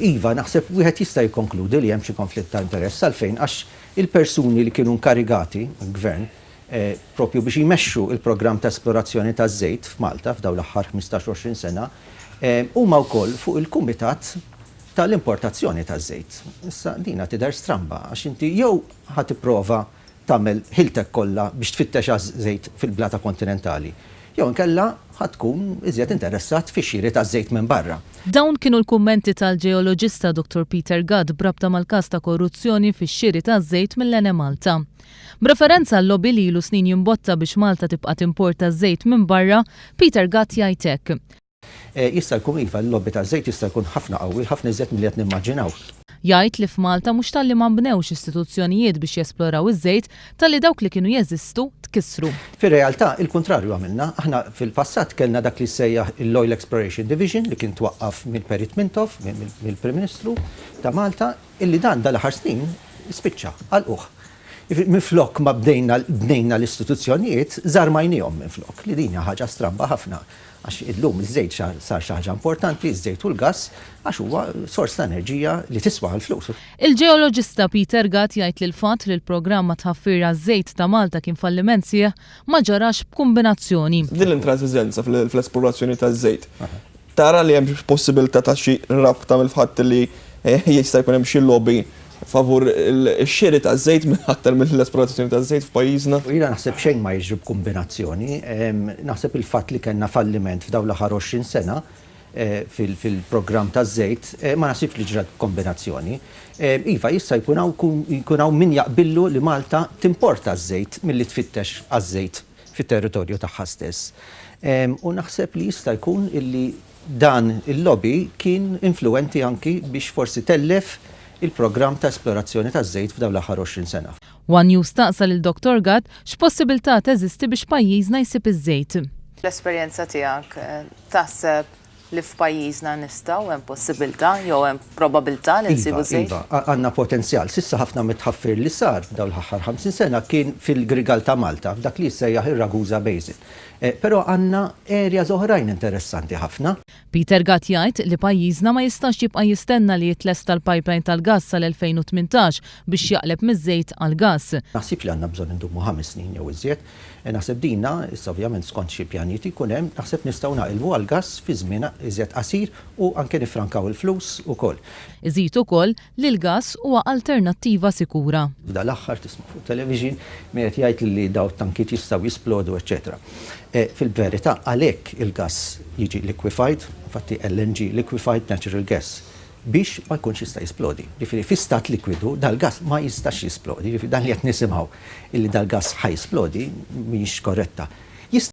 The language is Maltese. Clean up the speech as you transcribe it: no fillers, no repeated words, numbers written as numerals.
Iva, naħseb wieħed jista' jikkonkludi li hemm xi konflitt ta' interess. Għalfejn? Għax il-persuni li kienu nkarigati mill-Gvern propju biex jmexxu l-programm ta' esplorazzjoni taż-żejt f'Malta f'dawn l-aħħar 15 u 20 sena huma wkoll fuq il-kumitat tal-importazzjoni taż-żejt. Issa dina tidher stramba għax inti jew ħa tipprova tagħmel ħiltek kollha biex tfittex għaż-żejt fil-blata kontinentali, jew inkella ħa tkun iżjed interessat fix-xiri taż-żejt minn barra. Dawn kienu l-kummenti tal-ġeoloġista Dottor Peter Gatt b'rabta mal-każ ta' korruzzjoni fix-xiri taż-żejt mill-Enemalta. B'referenza għal-lobby li ilu snin jimbotta biex Malta tibqa' timporta ż-żejt minn barra, Peter Gatt jgħid hekk. Jista' jkun iva, il-lobby taż-żejt jista' jkun ħafna qawwi, ħafna iżjed milli qed nimmaġinaw. Jgħid li f'Malta mhux talli ma nbnewx istituzzjonijiet biex jesploraw iż-żejt, talli dawk li kienu jeżistu tkissru. Fir-realtà, il-kuntrarju għamilna. Aħna fil-passat kellna dak li jissejjaħ l-Oil Exploration Division li kien twaqqaf mill-Perit Mintoff, mill-Prim Ministru ta' Malta, illi dan dal-aħħar snin spiċċa, għalquh. Jiġifieri minflok ma bdejna bnejna l-istituzzjonijiet, żarmajniehom minflok, li din hija ħaġa stramba ħafna għax illum iż-żejt sar xi ħaġa importanti, iż-żejt u l-gass, għax huwa sors ta' enerġija li tiswa l-flus. Il-ġeoloġista Peter Gatt jgħid li l-fatt li l-programm għat-tħaffir għaż-żejt ta' Malta kien falliment sħiħ ma ġarax b'kumbinazzjoni. Din l-intransiġenza fl-esplorazzjoni taż-żejt Tara li hemm xi possibilità ta' xi rabta mill-fatt li jista' jkun hemm xi lobby favur ix-xiri taż-żejt aktar mill-esplorazzjoni taż-żejt f'pajjiżna? Jiena naħseb xejn ma jiġri b'kumbinazzjoni. Naħseb il-fatt li kellna falliment f'dawn l-aħħar 20 sena fil-programm taż-żejt ma naħsibx li ġrat b'kombinazzjoni. Iva, jista' jkun hawn jkun hawn min jaqbillu li Malta timporta ż-żejt milli tfittex għaż-żejt fit-territorju tagħha stess. U naħseb li jista' jkun illi dan il-lobby kien influwenti anki biex forsi tellef il-programm ta' esplorazzjoni taż-żejt f'dawn l-aħħar 20 sena. One News staqsa lil Dottor Gatt x'possibiltà teżisti biex pajjiżna jsib iż-żejt. L-esperjenza tiegħek taħseb li f'pajjiżna nistgħu, hemm possibilità jew hemm probabilità li nsibu żejt? Iva, iva, għandna potenzjal. S'issa ħafna mit-tħaffir li sar f'dawn l-aħħar 50 sena kien fil-Grigal ta' Malta, f'dak li jissejjaħ ir-Ragusa Basin. Però għandna areas oħrajn interessanti ħafna. Peter Gatt jgħid li pajjiżna ma jistax jibqa' jistenna li jitlesta l-pipeline tal-gass sal-2018 biex jaqleb miż-żejt għall-gass. Naħsibx li għandna bżonn indumu ħames snin jew iżjed. Naħseb dina, issa ovvjament skont xi pjanijiet jkun hemm, naħseb nistgħu naqilbu għall-gass fi żmien iżjed qasir u anke niffrankaw il-flus ukoll. Iżid ukoll li l-gass huwa alternattiva sikura. F'dal-aħħar tisma' fuq television min qed jgħid li dawn it-tankiet jistgħu jisplodu eċċetera. Fil-verità għalhekk il-gass jiġi liquefied, infatti LNG, liquefied natural gas, biex ma jkunx jista' jisplodi. Jiġifieri fi stat likwidu dal-gass ma jistax jisplodi. Jiġifieri dan li qed nisimgħu illi dal-gass ħa jisplodi mhijiex korretta.